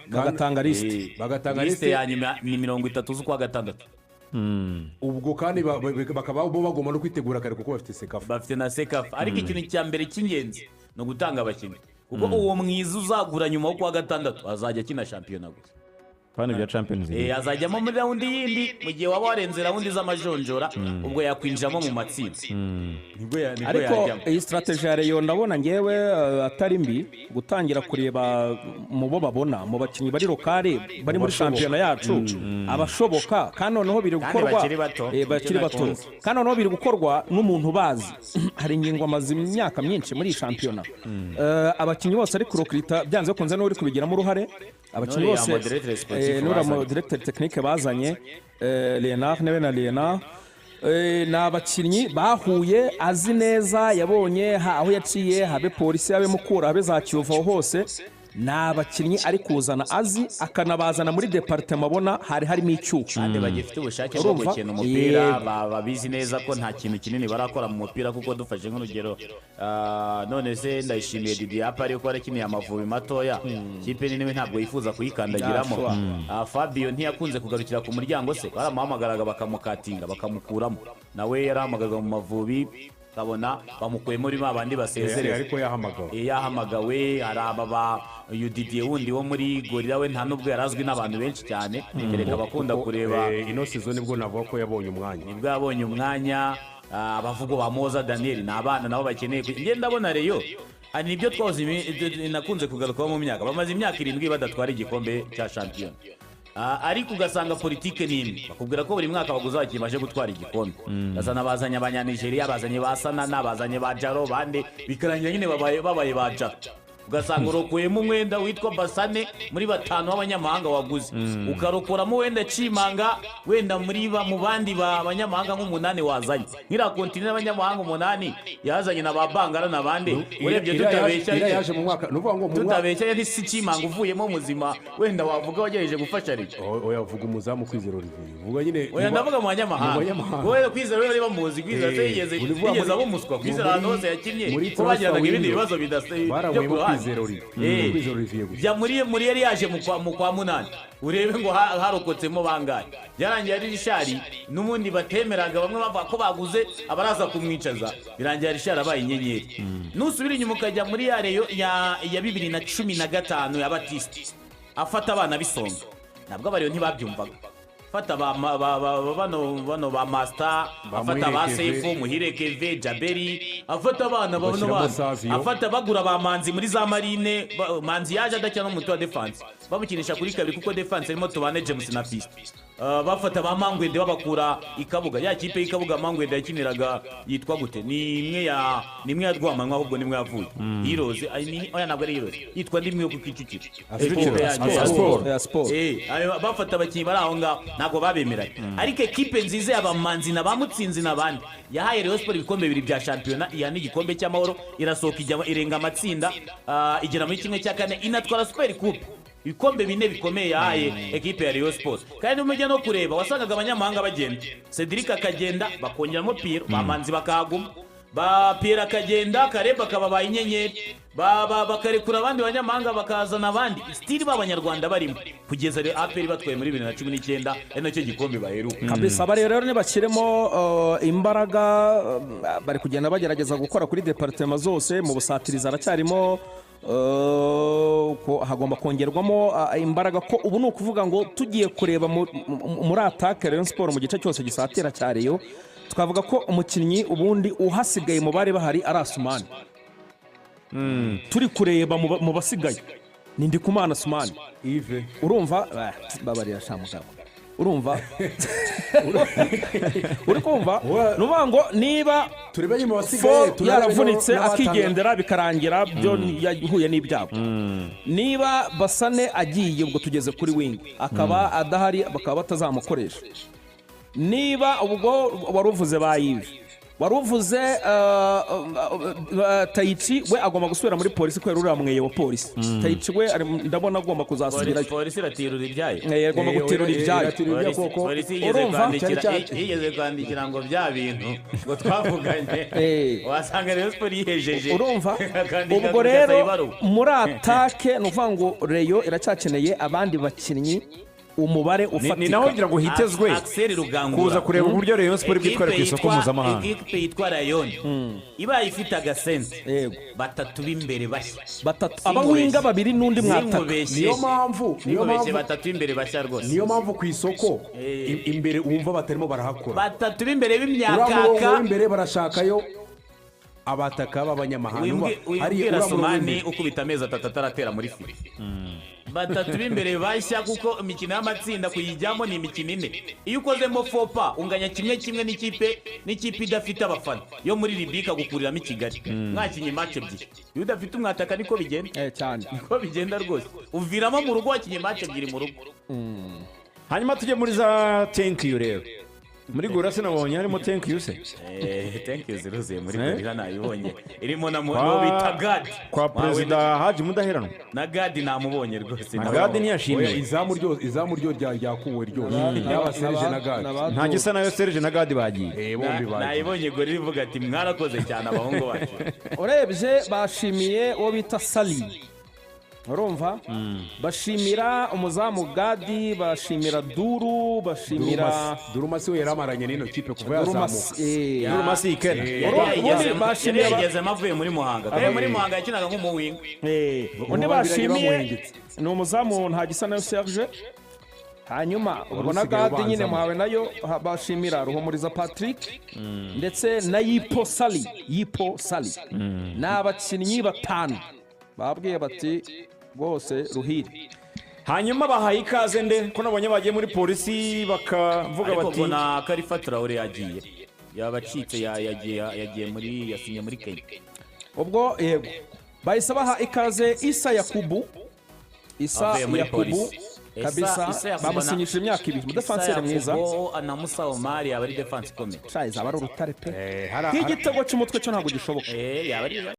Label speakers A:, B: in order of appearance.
A: Bagatanga lisite.
B: Bagatanga
C: lisite
B: lisite.
C: Ya nyuma ni 30 z'ukwa gatandatu.
B: Ubwo kandi bakaba bo bagomba no kwitegura kare kuko bafite CECAFA.
C: Bafite na CECAFA, ariko ikintu cya mbere cy'ingenzi ni ugutanga abakinnyi, kuko uwo mwiza uzagura nyuma yo kuwa gatandatu azajya akina shampiyona gusa.
D: Kandi bya Champions League.
C: Azajyamo muri round yindi. Mu gihe waba warenze round z'amajonjora, ubwo yakwinjiramo mu matsinda, nibwo
A: Ariko
C: yajyamo.
A: iyi strategy ya Rayon ndabona ngewe atari mbi, gutangira kureba mu bo babona mu bakinnyi bari local, bari muri shampiyona yacu, abashoboka. Kandi noneho biri
C: Kandi
A: gukorwa
C: bakiri bato.
A: Bakiri bato.
C: Nakunze.
A: Kandi noneho biri gukorwa n'umuntu ubazi. Hari ingingo amaze imyaka myinshi muri iyi shampiyona. Abakinnyi bose ari kurecruita, byanze bikunze n'uri kubigiramo uruhare, abakinnyi
C: N'uriya
A: bose
C: moderateur sportif
A: n'uriya
C: bazanye.
A: Directeur technique bazanye, Leonard Nebe na Leonard, ni abakinnyi bahuye, azi neza, yabonye aho yaciye, habe Polisi, habe Mukura, habe za Kiyovu, aho hose ni abakinnyi ari kuzana azi, akanabazana muri département abona hari harimo icyuho.
C: Kandi bagifite ubushake bwo
A: Urumva?
C: gukina umupira.
A: Yego.
C: Babizi neza ko nta kintu kinini barakora mu mupira, kuko dufashe nk'urugero, none se Ndayishimiye Didier apa ariko yarakiniye Amavubi matoya, kipe nini we ntabwo yifuza kuyikandagiramo. Fabio ntiyakunze kugarukira ku muryango se? Baramuhamagaraga bakamukatinga, bakamukuramo. Nawe yarahamagaga mu Mavubi, ukabona bamukuye muri ba bandi basezerera.
B: Ariko yahamagawe.
C: Yahamagawe. Hari aba ba Yudidiye wundi wo muri Gorilla, we nta nubwo yari azwi n'abantu benshi cyane, kereka abakunda kureba.
B: Ino saison nibwo navuga ko yabonye umwanya.
C: Nibwo yabonye umwanya. Abavugwa ba Moza Daniel ni abana nabo bakeneye njye ndabona Rayon hari nibyo twahoze nakunze kugarukaho mu myaka bamaze imyaka 7 badatwara igikombe cya shampiyona. Ariko ugasanga politike ni imwe, bakubwira ko buri mwaka baguze abakinnyi baje gutwara igikombe, bazana, bazanye Abanyanigeriya, bazanye ba Sanana, bazanye ba Jaro bande, bikarangira nyine babaye ba Jaro. Ugasanga urokuyemo umwenda witwa Basane muri batanu b'abanyamahanga waguze, ukarokoramo wenda Cimanga, wenda muri mu bandi banyamahanga nk'umunani wazanye, nk'iriya kontinent y'abanyamahanga umunani yazanye na ba Bangara n'abandi, urebye tutabeshya.
B: Iriya yaje mu mwaka, ni ukuvuga ngo mu mwaka
C: Tutabeshya, yari si Cimanga uvuyemo muzima wenda wavuga wagerageje gufasha Rayon.
B: Oya, vuga umuzamu Kwizera Olivier, vuga nyine.
C: Oya, ndavuga mu banyamahanga.
B: Mu banyamahanga.
C: Wowe Kwizera we bari bamuzi. Kwizera se yigeze
B: uri vuga
C: yigeze aba umuswa? Kwizera ahantu hose yakinnye
B: muri
C: ko bagiranaga
B: transfer
C: ibindi
B: window,
C: bibazo bidasa byo ku
B: barawuyemo
C: ruhande.
B: Kwizera Olivier. Kwizera Olivier gusa.
C: Jya muri yari yaje mu kwa munani, urebe ngo harokotsemo bangahe. Byarangiye ari Richard n'ubundi batemeraga, bamwe bavuga ko baguze abaraza kumwicaza, birangira Richard abaye inyenyeri. Nusubira inyuma ukajya muri ya Rayon ya 2015 ya Batiste, afata abana b'Isonga, nabwo aba Rayon ntibabyumvaga. Afata ba, ba, ba, ba, bano ba Master,
B: Ba
C: afata ba
B: Muhire Keve.
C: Sefu, Muhire Keve, Jaberi, afata abana bano
B: Bashyiramo
C: bana
B: Savio.
C: afata bagura ba Manzi muri za Marine. Manzi yaje adakina n'umutwe wa defense, bamukinisha kuri kabiri kuko defense harimo Tubane James na Fist. Bafata ba Mangwende babakura ikabuga, ya kipe y'Ikabuga Mangwende yakiniraga yitwa gute? Ni imwe ya Rwamanywa, ahubwo nimwe yavuye Heroes. Ay, oya, ntabwo ari Heroes, yitwa ndimwe yo ku Kicukiro. Ekipe yanyu.
B: Sport.
A: Ya Sport.
C: Bafata abakinnyi bari aho ngaho, ntabwo babemeraga, ariko ekipe nziza y'abamanzi na ba Mutsinzi n'abandi yahaye Rayon Sport ibikombe bibiri bya shampiyona, iha n'igikombe cy'Amahoro, irasohoka ijya irenga amatsinda, igera muri 1/4, inatwara Super Coupe. Ibikombe bine bikomeye yahaye ekipe ya Rayon Sport. Kandi mujya no kureba, wasangaga abanyamahanga bagenda, Cedric akagenda bakongeramo Pierre, bamanzi bakahaguma, ba Pierre akagenda, Kareba akababaye inyenyeri, bakarekura abandi banyamahanga, bakazana abandi still b'Abanyarwanda barimo, kugeza rero APR batwaye muri 2019, ari nacyo gikombe baheruka.
A: Kabisa, aba rero nibashyiremo imbaraga, bari kugenda bagerageza gukora kuri département zose. Mu busatirizi haracyarimo hagomba kongerwamo imbaraga, ko ubu ni ukuvuga ngo tugiye kureba muri attaque Rayon Sport, mu gice cyose gisatira cya Rayon, twavuga ko umukinnyi ubundi uhasigaye mu bari bahari ari Asumani. Turi kureba mu basigaye ni Ndikumana Asumani.
B: Yves.
A: Urumva? Babarira sha mugabo, urumva, uri kumva, ni ukuvuga ngo niba
B: Turebe nyuma basigaye,
A: Fo
B: turebe
A: yaravunitse akigendera, bikarangira byo yahuye n'ibyago, niba Basane agiye, ubwo tugeze kuri wing akaba adahari, bakaba batazamukoresha, niba ubwo wari uvuze ba Yves. Wari uvuze Tayici, we agomba gusubira muri Polisi kubera uriya mweyo wa Polisi. Tayici we ndabona agomba kuzasubirayo.
C: Polisi iratirura ibyayo.
A: Agomba guterura ibyayo.
B: Iraterura ibyayo koko.
C: Polisi yigeze
A: Urumva?
C: kwandikira
B: Cyari
C: yigeze kwandikira ngo bya bintu ngo twavuganye, wasanga Rayon Sport yihejeje.
A: Urumva?
C: Akandika
A: Ubwo
C: gutya
A: rero
C: ibaruwa.
A: muri attaque, ni ukuvuga ngo Rayon iracyakeneye abandi bakinnyi, umubare
D: Ni
A: ufatika.
D: naho ngira ngo hitezwe
C: Axel Rugangura
D: kuza kureba uburyo Rayon Sport bwitwara ku isoko mpuzamahanga.
C: Ekipe yitwa Rayon ibaye ifite agasente, batatu b'imbere bashya.
A: Batatu, abawinga babiri n'undi mwataka.
C: Sinkubeshye.
B: Niyo
C: Sinkubeshye,
B: mpamvu
C: batatu b'imbere bashya rwose.
B: Niyo mpamvu ku isoko imbere wumva batarimo barahakora.
C: Batatu b'imbere
B: Uriya murongo
C: b'imyakaka.
B: w'imbere barashakayo abataka b'abanyamahanga.
C: Wimbwira
B: Hariya uriya murongo
C: Sumani
B: w'imbere.
C: ukubita amezi 3 ataratera muri file. Batatu b'imbere bashya, kuko imikino y'amatsinda kuyijyamo ni imikino ine. Iyo ukozemo fopa unganya 1-1 n'ikipe idafite abafana yo muri Libiya, ikagukuriramo i Kigali mwakinye match ebyiri. Iyo udafite umwataka niko bigenda.
A: Cyane.
C: Niko bigenda rwose, uviramo mu rugo wakinye match ebyiri mu rugo.
D: Hanyuma tujye muri za thank you rero. Muri Gorilla sinabonye harimo thank you se?
C: Thank you ziruzuye muri
D: Eh?
C: Gorilla, nayibonye irimo na n'uwo bita Gadi.
D: Kwa Perezida Haji Mudaheranwa.
C: Na Gadi namubonye rwose.
D: Na Gadi
B: Oya,
D: ntiyashimiwe.
B: izamu ryo ryakuwe ryose, yaba Serge na Gadi.
D: Nta gisa nayo, Serge na Gadi bagiye.
B: Bombi bagiye.
C: Nayibonye Gorilla ivuga ati: "Mwarakoze cyane abahungu bacu."
A: Urebye bashimiye uwo bita Sali, urumva, bashimira umuzamu Gadi, bashimira Duru, bashimira
B: Durumasi we yaramaranye n'ino kipe kuva
A: Durumasi,
B: yazamuka.
D: Durumasi Ikena.
A: Ubundi bashimiye
C: Yari yayigezemo avuye muri Muhanga, kandi muri Muhanga yakinaga nk'umuwinga.
A: Undi
B: Ubu
A: bashimiye
B: bamuhengetse.
A: ni umuzamu Ntagisa nayo Serge. Hanyuma ubwo na
B: usigaye
A: Gadi nyine
B: ubanzamo.
A: Muhawe nayo bashimira Ruhumuriza Patrick ndetse na Yipo Sali. Yipo Sali ni abakinnyi batanu babwiye bati rwose ruhire.
D: Hanyuma bahaye ikaze nde, ko nabonye bagiye muri Polisi bakavuga
C: Ariko
D: bati
C: mbona Karifa Traore yagiye, yabacitse, yagiye muri, yasinye muri Kenya.
A: Ubwo yego, bahise baha ikaze Isa Yakubu, Isa
C: Avuye muri
A: Yakubu
C: Polisi.
A: kabisa.
C: Isa Yakubu
A: Bamusinyishije imyaka 2, umudefanseri mwiza.
C: Yakubu na Musa Omari yaba ari défense ikomeye.
A: Sha, izaba ari urutare pe.
B: Hari
A: Nk'igitego cy'umutwe cyo ntabwo gishoboka.
C: Yaba ari